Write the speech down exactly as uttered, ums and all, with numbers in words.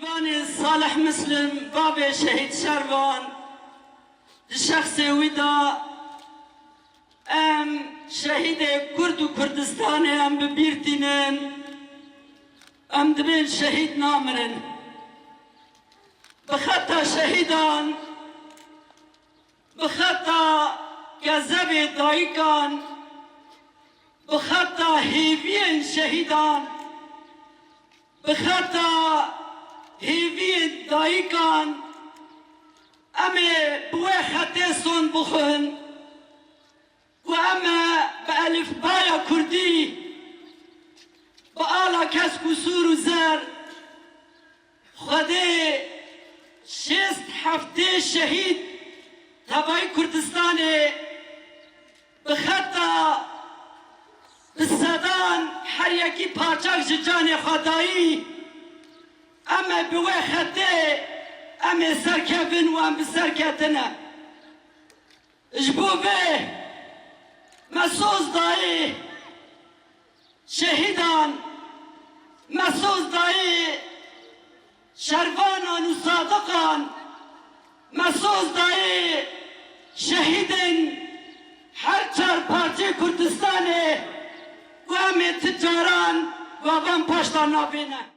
Şervanê Salih Muslim, bavê şehîd Şervan, di şexsê wî de em şehîdê Kurd û Kurdistanê em bi bîr tînin, em dibên şehîd namirin. Bi xeta şehîdan, bi xeta kezebê dayikan, bi xeta hêviyên şehîdan, bi xeta hêviyên dayikan, em ê bi wê xetê son bixwin ku em e bi elifbaya kurdî, bi ala kesk û sûr û zer, Xwedê şêst heftê şehîd tevayî Kurdistanê bi xeta bi sedan her yekî parçak ji canê xwe dayî. Em ê bi wê xetê em ê serkevin û em bi ser ketine. Ji bo vê me soz dayî şehîdan, me soz dayî şervanan û sadiqan, me soz dayî şehîdên her çar parçeyê Kurdistanê ku em ê ti caran gavan paşta navêne.